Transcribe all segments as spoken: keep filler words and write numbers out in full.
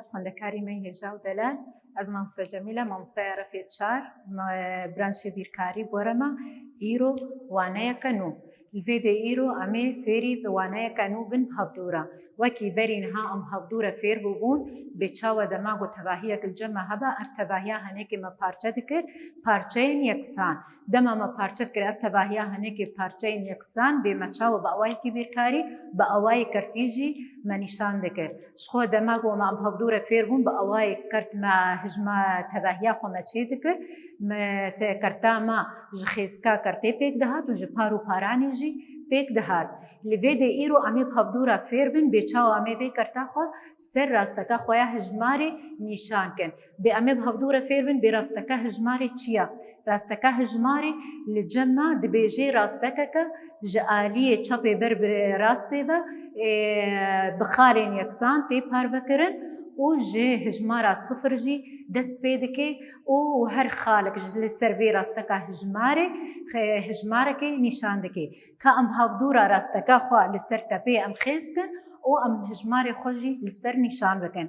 Xwendekarî me hêja û delal, ez mamoste Cemîle, mamosteya refê çar, me, branşê bîrkarî borema, îro waneyeke nû. Li vê dê îro em ê fêrî bi waneyeke nû bin hevdûra. Wekî berî niha em hevdûre fêr bûbûn, bê çawa dema ku tevahiyek li cem me heba, ev tevahiya henekê me parçe dikir, parçeyên yeksan. Dema me parçe dikir, ev tevahiya henekê parçeyên yeksan bê me çawa bi awayekî bîrkarî, bi awayê kertî jî me nîşan dikir. Ji xwe dema ku me em hevdûre fêr bûn, bi awayê kert me hijma tevahiya xwe me çê dikir. Me te-, kerta me ji xêzka kertê pêk dihat û ji par û paranê jî pêk dihat. Li vê dê îro em ê bi hevdûra fêr bin, bê çawa em ê vê kerta xwe ser rasteka xwe ya hijmarê nîşan kin. Bê em ê bi hevdûre fêr bin, bê rasteka hijmarê çi ye? Rasteka hijmarê li cem me dibêje rastekeke ji aliyê çepê ber bi rastê ve, ê, bi xalên yeksan tê parvekirin û ji hijmara sifir jî dest pê dike û her xalek ji li ser vê rasteka hijmarê, xe-, hijmarekê nîşan dike. Ka em hevdûra rasteka xwe li ser tepê em xêz kin û em hijmarê xwe jî li ser nîşan bikin.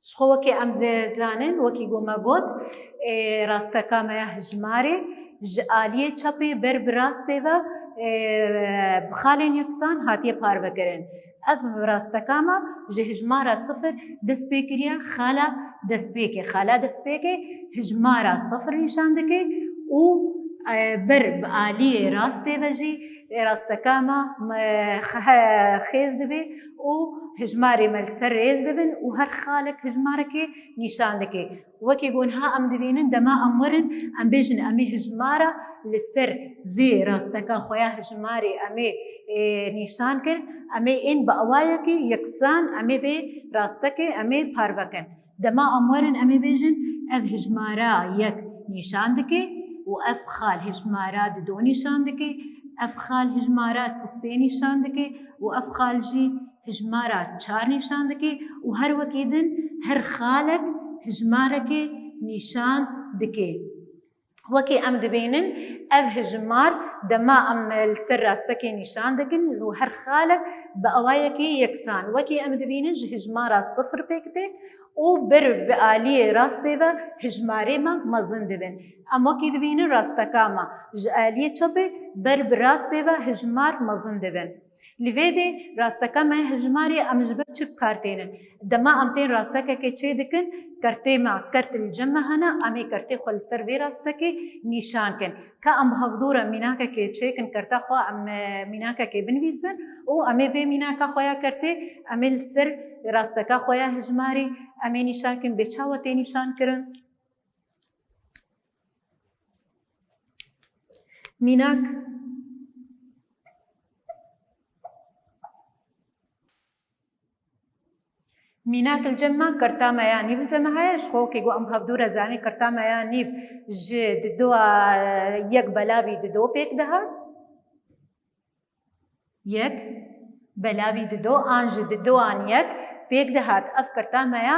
Ji xwe wekî em dizanin, wekî ku me got, ê, rasteka me ya hijmarê ji aliyê çepê ber bi rastê ve, ê, bi xalên yeksan hatiye parvekirin. Ev rasteka me ji hijmara sifir dest pê kiriye, xala destpêkê. Xala destpêkê hijmara sifir nîşan dike û, e, ber bi aliyê rastê ve jî, e, rasteka me, me, xe-, xêz dibe û hijmarê me li ser rêz dibin û her xalek hijmarekê nîşan dike. Wekî ku niha em dibînin, dema em werin, em bêjin, em ê hijmara li ser vê rasteka xwe ya hijmarê em ê, ê, nîşan kir, em ê ên bi awayekî yeksan, em ê vê rastekê, em ê parve kin. Dema em werin, em ê bêjin, ev hijmara yek nîşan dike û ev xal hijmara dido nîşan dike, ev xal hijmara sisê nîşan dike û ev xal jî hijmara çar nîşan dike û her wekî din her xalek hijmarekê nîşan dike. Wekî em dibînin, ev hijmar dema em li ser rastekê nîşan dikin û her xalek bi awayekî yeksan. Wekî em dibînin, ji hijmara sifir pêk tê û ber bi aliyê rastê ve hijmarê me mezin dibin. Em wekî dibînin, rasteka me ji aliyê çepê ber bi rastê ve hijmar mezin dibin. Li vê dê rasteka me hijmarê em ji ber çi bi kar tênin? Dema em tên rastekekê çê dikin, kertê me, kert li cem me hene, em ê kertê xwe li ser vê rastekê nîşan kin. Ka em bi hevdû re mînakekê çêkin, kerta xwe em, e, mînakekê binivîsin û em ê vê mînaka xwe ya kertê, em ê li ser rasteka xwe ya hijmarî, em ê nîşan kin, bê çawa tê nîşan kirin? Mînak. Mînak li cem me, kerta me ya nîv li cem me heye, ji xwe wekî ku em hevdû re zanîn, kerta me ya nîv ji didoa yek belavî dido pêk dihat. Yek belavî dido an ji didoan yek pêk dihat. Ev kerta me ya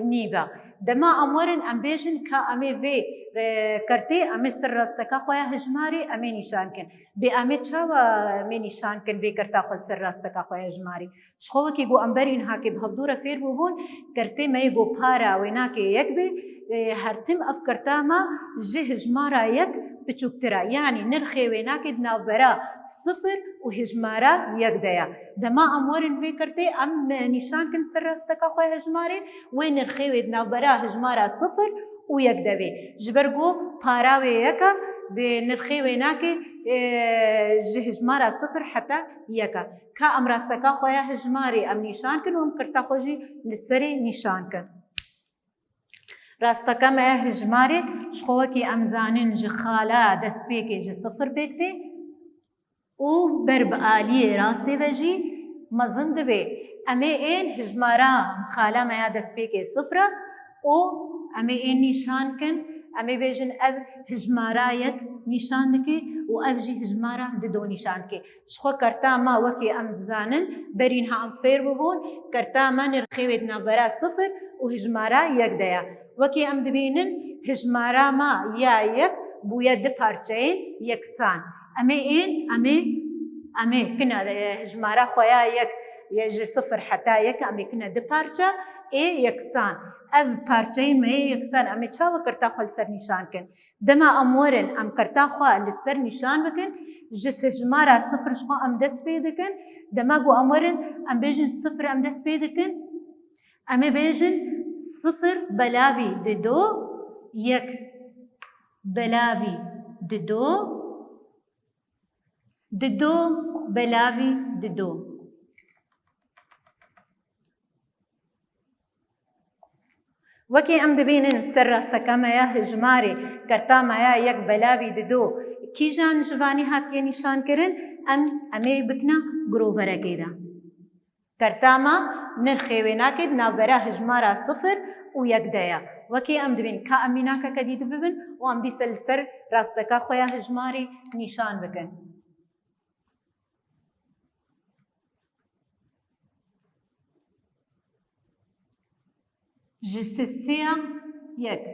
nîv e. Dema em werin, em bêjin ka em ê vê, e, kertê, em ê ser rasteka xwe ya hijmarê em ê nîşan kin. Bê em ê çawa em ê nîşan kin vê kerta xwe li ser rasteka xwe ya hijmarê? Ji xwe wekî ku em berî niha kê bi hevdû re fêr bûbûn, kertê me yê ku para wênakê yek bê, e, her tim ev kerta me ji hijmara yek biçûktir e. Yanî nirxê wênakê di navbera sifir û hijmara yek de ye. Dema em werin vê kertê, em, e, nîşan kin ser rasteka xwe ya hijmarê, wê nirxê wê di navbera hijmara sifir û yek de bê. Ji ber ku para wê yek e, bi nirxê wênakê, e, ji hijmara sifir heta yek e. Ka em rasteka xwe ya hijmarê em nîşan kin û em kerta xwe jî li serê nîşan kin. Rasteka me ya hijmarê, ji xwe wekî em zanin, ji xala destpêkê ji sifir pêk tê û ber bi aliyê rastê ve jî mezin dibe. Em ê ên hijmara xala me ya destpêkê sifir e û em ê ên nîşan kin, em ê bêjin ev hijmara yek nîşan dike û ev jî hijmara dido nîşan dike. Ji xwe kerta me, wekî em dizanin, berî niha em fêr bûbûn, kerta me nirxê wê di navbera sifir û hijmara yek de ye. Wekî em dibînin, hijmara me ya yek bûye du parçeyên yeksan. Em ê ên, em ê, em ê kine, e, hijmara xwe ya yek, ye ji sifir heta yek, em ê kine du parçe. ê yeksan. Ev parçeyê me yê yeksan, em ê çawa kirta xwe li ser nîşan kin? Dema em werin, em kirta xwe li ser nîşan bikin, ji hijmara sifir ji xwe em dest pê dikin. Dema ku em werin, em bêjin sifir em dest pê dikin. Em ê bêjin sifir belavî dido yek belavî dido, dido belavî dido. Wekî em dibînin ser rasteka me ya hijmarê, kerta me ya yek belavî dido, kîjan ji vanî hatiye nîşankirin, em, em ê bikina giroverekê de. Kerta me nirxê wênakê di navbera hijmara sifir û yek de ye. Wekî em dibînin ka em mînakeke dî dibibin û em dîsa li ser rasteka xwe ya hijmarê nîşan bikin. Ji sisê ya yek.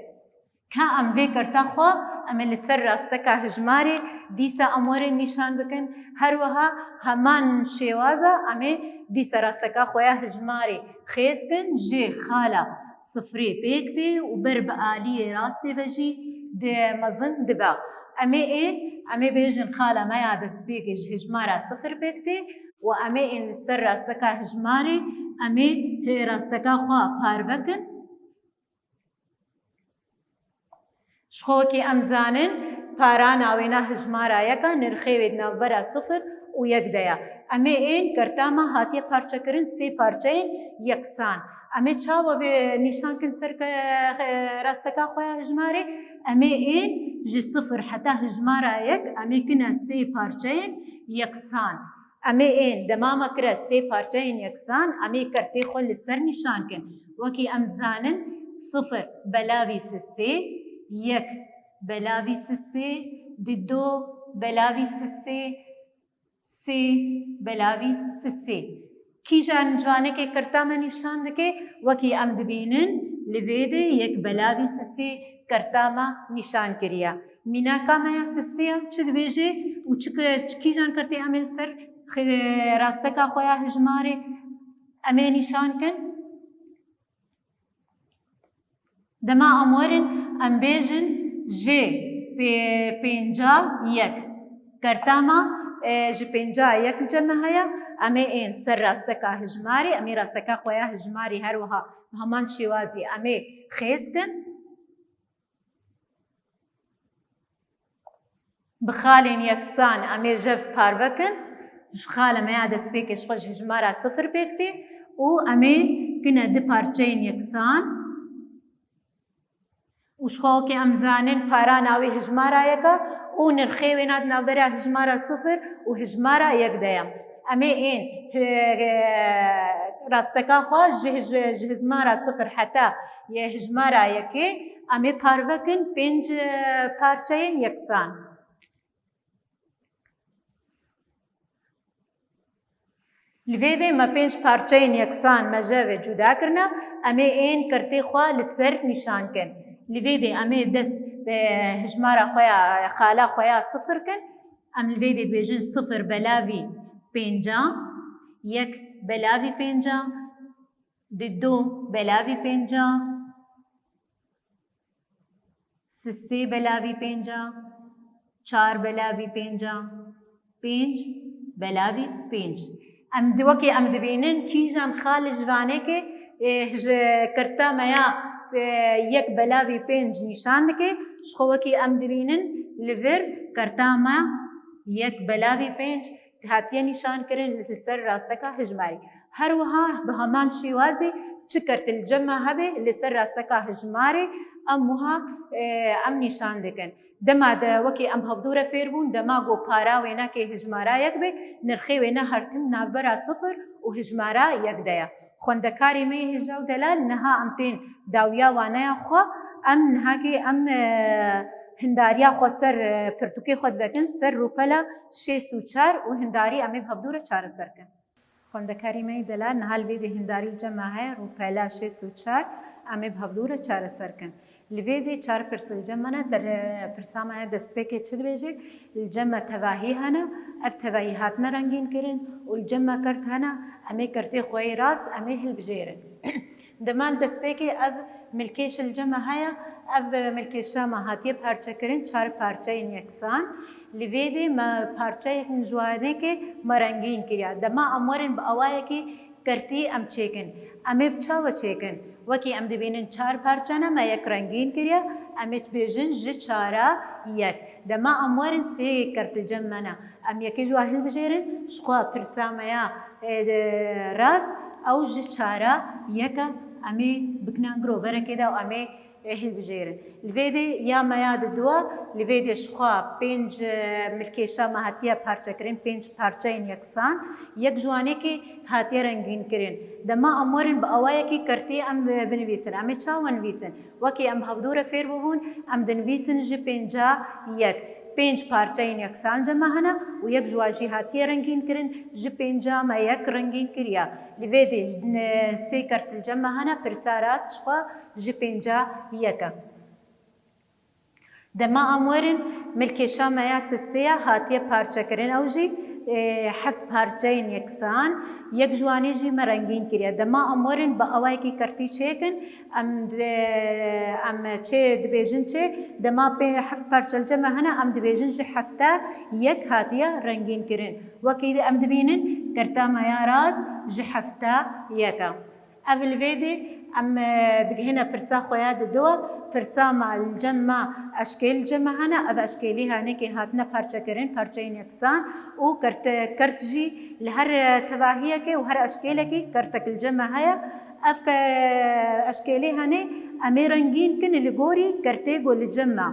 Ka em vê kerta xwe, em ê li ser rasteka hijmarê dîsa em werin nîşan bikin. Her wiha heman şêwaza em ê dîsa rasteka xwe ya hijmarê xêz kin, ji xala sifrê pêk tê û ber bi aliyê rastê ve jî di mezin dibe. Em ê ê, em ê bêjin xala me ya destpêkê ji hijmara sifir pêk tê û em ê ên li ser rasteka hijmarê, em ê hê rasteka xwe parve kin. Ji xwe wekî em zanin, para navêna hijmara yeka nirxê wê di navbera sifir û yek de ye. Em ê ên kerta me hatiye parçekirin sê parçeyên yeksan. Em ê çawa vê nîşan kin ser ke-, rasteka xwe ya hijmarê? Em ê ên ji sifir heta hijmara yek, em ê kine sê parçeyên yeksan. Em ê ên dema me kire sê parçeyên yeksan, em ê kertê xwe li ser nîşan kin. Wekî em dizanin, sifir belavî sisê, yek belavî sisê, dido belavî sisê, sê belavî sisê. Kîjan ji vanekê kerta me nîşan dike? Wekî em dibînin, li vê de yek belavî sisê kerta me nîşan kiriye. Mînaka me ya sisê ya çi dibêje û çi ke-, çi kîjan kertê em ê li ser xi-, rasteka xwe ya hijmarê em ê nîşan kin? Dema em werin, em bêjin ji pê-, pênca yek. Kerta me, e, ji pênca yek li cem me heye, em ê ên ser rasteka hijmarê, em ê rasteka xwe ya hijmarê her wiha bi heman şêwazî em ê xêz kin. Bi xalên yeksan em ê jev parve kin. Ji xala me ya destpêkê ji xwe ji hijmara sifir pêk tê û em ê kine du parçeyên yeksan. Û ji xwe wekî em zanin, para navê hijmara yek e û nirxê wê na di navbera hijmara sifir û hijmara yek de ye. Em ê ên, e, rasteka xwe ji, ji, ji hijmara sifir heta yê hijmara yekê em ê parve kin pênc, e, parçeyên yeksan. Li vê de me pênc parçeyên yeksan me jev ve cuda kirine, em ê ên kertê xwe li ser nîşan kin. Li vê de em ê dest bi hijmara xwe ya, xala xwe ya sifir kin. Em li vê de dibêjin sifir belavî pênca, yek belavî pênca, dido belavî pênca, sisê belavî pênca, çar belavî pênca, pênc belavî pênc. Em di, wekî em dibînin kîjan xal ji vanekê, e, ji kerta me ya, e, yek belavî pênc nîşan dike. Ji xwe wekî em dibînin li vir kerta me yek belavî pênc hatiye nîşan kirin li ser rasteka hijmarê. Her wiha bi heman şêwazê çi kert li cem me hebe li ser rasteka hijmarê em wiha, e, em nîşan dikin. Dema de wekî em bi hevdû re fêr bûn, dema ku para wênakê hijmara yek be, nirxê wê ne her tim navbera sifir û hijmara yek de ye. Xwendekarê me yê hêja û delal, niha em tên dawiya waneya xwe, em nihakê em, e, hindariya xwe ser, e, pirtûkê xwe divekin, ser rûpela şêst û çar û hindarî em ê bi hevdû re çareser kin. Xwendekarê me yê delal, niha li vê de hindarî li cem me heye, rûpela şêst û çar, em ê bi hevdû re çareser kin. Li vê de çar pirs li cem me ne, der, pirsa me heye destpêkê çi dibêje, li cem me tevahî hene, ev tevahî hatine rengîn kirin û li cem me kert hene, em ê kertê xwe yê rast, em ê hilbijêrin. Dema li destpêkê ev milkêş li cem me heye, ev milkêşa me hatiye parçekirin çar parçeyên yeksan. Li vê dê me parçeyek min ji wanekê me rengîn kiriye. Dema em werin bi awayekî kertî em çêkin. Em ê bi çawa çêkin? Wekî em dibînin çar parçe ne me yek rengîn kiriye, em ê dibêjin ji çara yek. Dema em werin sê kert li cem me ne. Em yekê ji wa hilbijêrin, ji xwe pirsa me ya, e, rast, ew ji çara yek e, em ê bikine groverekê de û em ê, e, hilbijêrin. Li vê dê ya me ya di dua, li vê dê ji xwe pênc, e, milkêşa me hatiye parçekirin, pênc parçeyên yeksan, yek ji wanekî hatiye rengîn kirin. Dema em werin bi awayekî kertî em, e, binivîsin. Em ê çawa nivîsin? Wekî em hevdû re fêr bûbûn, em dinivîsin ji pênca yek. Pênc parçeyên yeksan cem me hene û yek ji wan jî hatiye rengîn kirin, ji pênca me yek rengîn kiriye. Li vê dê, e, sê kert li cem me hene, pirsa rast ji xwe ji pênca yek e. Dema em werin, milkêşa me ya sisê ya hatiye parçekirin, ew jî, e, heft parçeyên yeksan, yek ji wanê jî me rengîn kiriye. Dema em werin bi awayekî kertî çêkin, em di-, em çê dibêjin çê, dema pê heft parçe li cem me hene, em dibêjin ji hefta yek hatiye rengîn kirin. Wekî em dibînin, kerta me ya rast ji hefta yek e. Ev li vê dê em, e, digihine pirsa xwe ya di dua. Pirsa me li cem me eşkêl li cem me hene. Ev eşkêlî hanekê hatine parçekirin, parçeyên yeksan û kert, kert jî li her, e, tevahiyekê û her eşkêlekî kertek li cem me heye. Ev ke eşkêlê hene em ê rengîn kin li gorî kertê ku li cem me.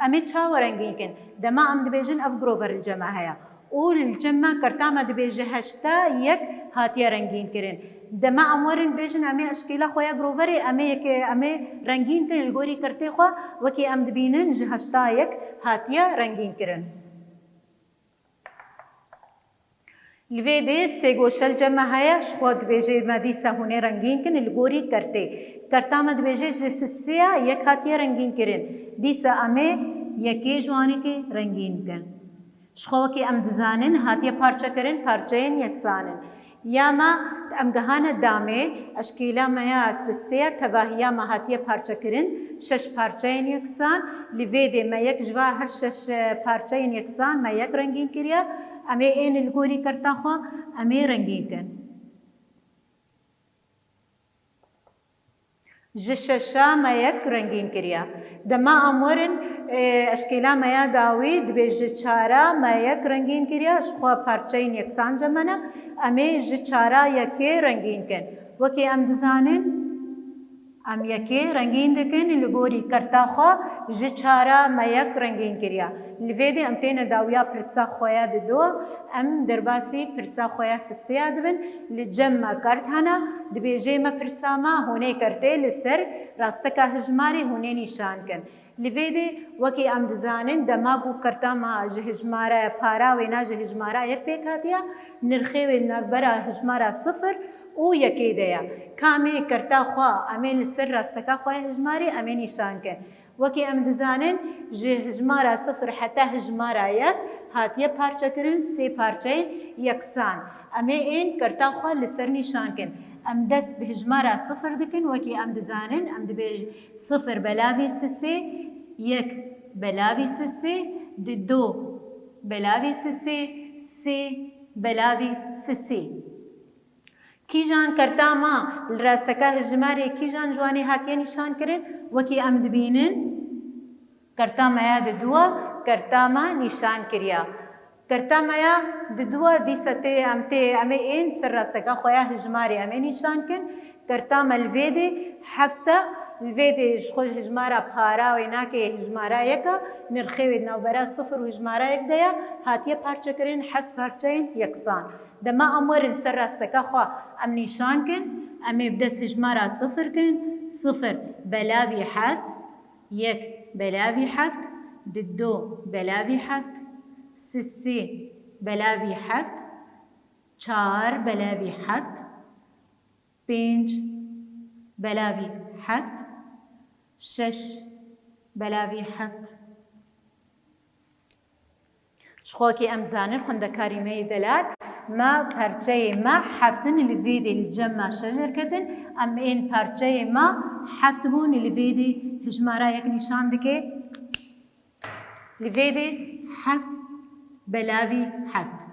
Em ê çawa rengîn kin? Dema em dibêjin ev grover li cem me heye. Û li cem me kerta me dibêje heşta yek hatiye rengîn kirin. Dema em werin bêjin em ê eşkêla xwe ya groverê, em ê yekê, em ê rengîn kirin li gorî kertê xwe, wekî em dibînin ji heşta yek hatiye rengîn kirin. Li vê dê sê goşe li cem me heye, ji xwe dibêje me dîsa hûn ê rengîn kin li gorî kertê. Kerta me dibêje ji sisê ya yek hatiye rengîn kirin. Dîsa em ê yekê ji wanekê rengîn kin. Ji xwe wekî em dizanin, hatiye parçekirin, parçeyên yeksan in. Ya me, em gihane damê, eşkêla me ya sisê ya tevahiya me hatiye parçekirin, şeş parçeyên yeksan, li vê dê me yek ji va her şeş, e, parçeyên yeksan me yek rengîn kiriye, em ê ên li gorî kerta xwe, em ê rengîn kin. Ji şeşa me yek rengîn kiriye. Dema em werin, e, eşkêla me ya dawî dibê ji çara me yek rengîn kiriye, ji xwe parçeyên yeksan cem me ne, em ê ji çara yekê rengîn kin. Wekî em dizanin, em yekê rengîn dikin, li gorî kerta xwe ji çara me yek rengîn kiriye. Li vê dê em têne dawiya pirsa xwe ya di do, em derbasî pirsa xwe ya sisê ya dibin, li cem me kert hene, dibêjê me pirsa me, hûn ê kertê li ser rasteka hijmarê hûn ê nîşan kin. Li vê dê wekî em dizanin, dema ku kerta me ji hijmare para wêna ji hijmara yek pêk hatiye, nirxê wê navbera hijmara sifir û yekê de ye. Ka em ê kerta xwe, em ê li ser rasteka xwe ya hijmarê em ê nîşan kin. Wekî em dizanin, ji hijmara sifir heta hijmara yek hatiye parçekirin sê parçeyên yeksan. Em ê ên kerta xwe li ser nîşan kin. Em dest bi hijmara sifir dikin, wekî em dizanin, em dibê sifir belavî sisê, yek belavî sisê, di do belavî sisê, sê belavî sisê. Kîjan kerta me li rasteka hijmarê, kîjan ji wanê hatiye nîşan kirin? Wekî em dibînin, kerta me ya di dua, kerta me nîşan kiriya. Kerta me ya di dua dîsa tê, em tê, em ê ên ser rasteka xwe ya hijmarê em ê nîşan kin. Kerta me li vê dê heft e, li vê dê ji xwe hijmara para wê nake hijmara yek e, nirxê wê di navbera sifir û hijmara yek de ye, hatiye parçekirin heft parçeyên yeksan. Dema em werin ser rasteka xwe em nîşan kin, em ê bi dest hijmara sifir kin, sifir belavî heft, yek belavî heft, di do belavî heft, sisê belavî heft, çar belavî heft, pênc belavî heft, şeş belavî heft. Ji xwe ki em dizanin xwendekarî me yê delal, Ma parçeyê ma heft in, li vê dê li cem ma şeş derketin. Em ên parçeyê ma heft bûn, li vê dê hijmara yek nîşan dike. Li vê dê heft belavî heft.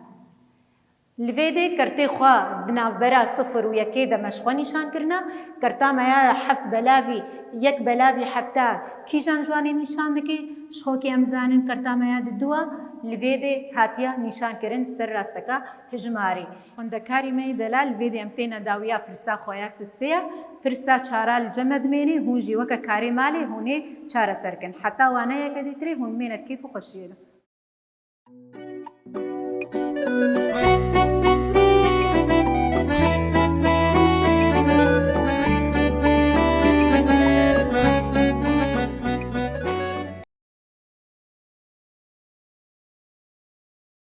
Li vê dê kertê xwe di navbera sifir û yekê de me ji xwe nîşan kirine. Kerta me ya heft belavî yek belavî hefta kîjan ji wan ê nîşan dike? Ji xwe kê em zanin kerta me ya di dua li vê dê hatiye nîşan kirin ser rasteka hijmarî. Xwendekarî me yê delal, li vê dê em têne dawiya pirsa xwe ya sisê ye. Pirsa çara li cem me dimêne, hûn jî weke karê malê hûn ê çareser kin. Heta waneyeke dîtirê hûn bimêne di kêf û xweşiyê de.